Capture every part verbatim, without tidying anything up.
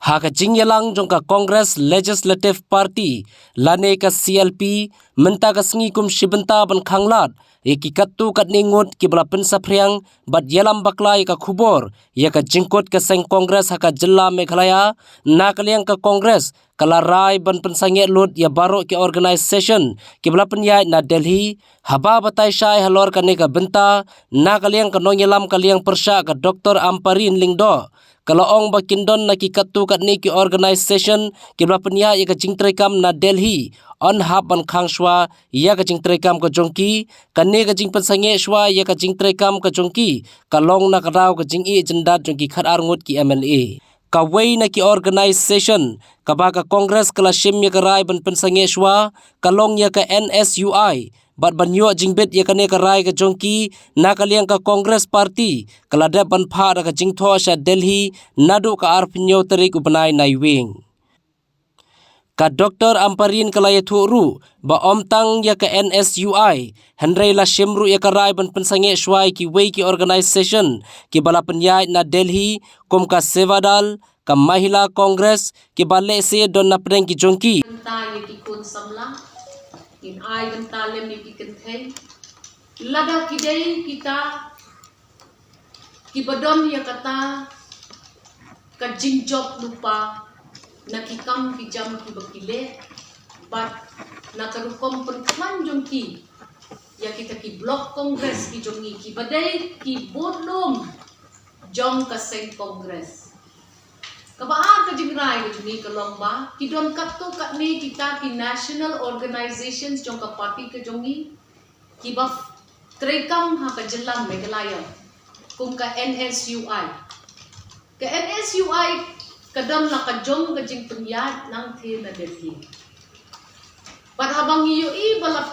Ha ka jingïalang jong ka Congress Legislative Party lane ka C L P mynta ka sngi kum shi bynta ban khanglad ïa ki katto katne ngut kiba la pynsaphriang bad ïalam bakla ïa ka khubor ïa ka jingkut ka seng Congress ha ka jylla Meghalaya. Na ka liang ka Congress ka la rai ban pynsangeh lut ïa baroh ki organisation kiba la pynïaid na Delhi. Haba batai shai halor kane ka bynta, na ka liang ka nongïalam ka liang pyrshah ka Doctor Ampareen Lyngdoh ka la ong ba kin don na ki katto katne ki organisation kiba la pynïaid ïa ka jingtreikam na Delhi yn hap ban khang shuwa ïa ka jingtreikam ka jong ki. Kane ka jingpynsangeh shuwa ïa ka jingtreikam ka jong ki ka long na ka daw ka jingïeh jyndat jong ki khatar ngut ki M L A. Kawei na ki organisation kaba ka Congress ka la shim ïa ka rai ban pynsangeh shuwa ka long ïa ka N S U I, bad ban ïoh jingbit ïa kane ka rai ka jong ki, na ka liang ka Congress Party ka la dep ban phah da ka jingthoh sha Delhi naduh ka arphew hynñiew tarik u bnai Naiwieng. Ka Doctor Ampareen ka la ïathuh ruh ba ym tang ïa ka N S U I, hynrei la shim ruh ïa ka rai ban pynsangeh shuwa ïa kiwei ki organisation kiba la pynïaid na Delhi, kum ka Sevadal, ka Mahila Congress, kiba lehse don na pdeng ki jong ki. Bynta ïa ki khun samla, ngin ai bynta lem ïa ki kynthei. Lada ki dei kita kiba don ïa kata ka jingjop lypa na ki kam ki jam kiba ki leh, bad na ka rukom pynkhlaiñ jong ki ïa kita ki Block Congress ki jong ngi, kiba dei ki bud lum jong ka seng Congress. Kaba ar ka jingrai ka jong ngi ka long ba ki don katto katne kita ki national organizations jong ka party ka jong ngi kiba treikam ha ka jylla Meghalaya, kum ka N S U I. Ka N S U I ka don la ka jong ka jingpynïaid nangtei na Delhi. Bad haba ngi ïohi ba la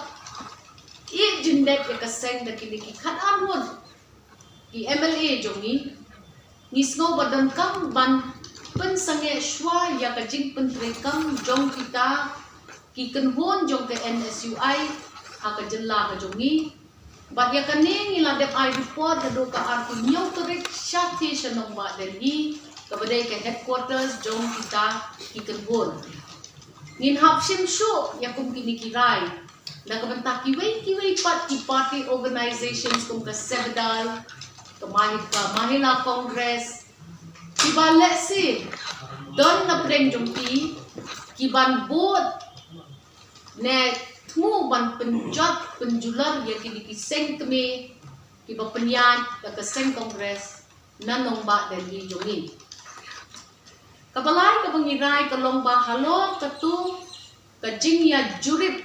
ïeh jingdep ïa ka seng da kine ki khatar ngut ki M L A jong ngi, ngi sngew ba donkam ban pynsangeh shuwa ïa ka jingpyntreikam jong kita ki kynhun jong ka N S U I ha ka jylla ka jong ngi. Bad ïa kane ngi la dep ai report naduh ka arphew hynñiew tarik sha ki sha nongbah Delhi, kaba dei ka headquarters jong kita ki kynhun. Ngin hap shim shuh ïa kum kine ki rai na ka bynta kiwei kiwei pat ki party organizations kum ka Sevadal, ka Mahi-, ka Mahila Congress, kiba lehse don na pdeng jong ki, kiban bud ne thmu ban pynjot pynjulor ïa kine ki seng kmie kiba pynïaid da ka seng Congress na nongbah Delhi jong ngi. Kaba lai kaba ngi rai ka long ba halor katu ka jingïajurip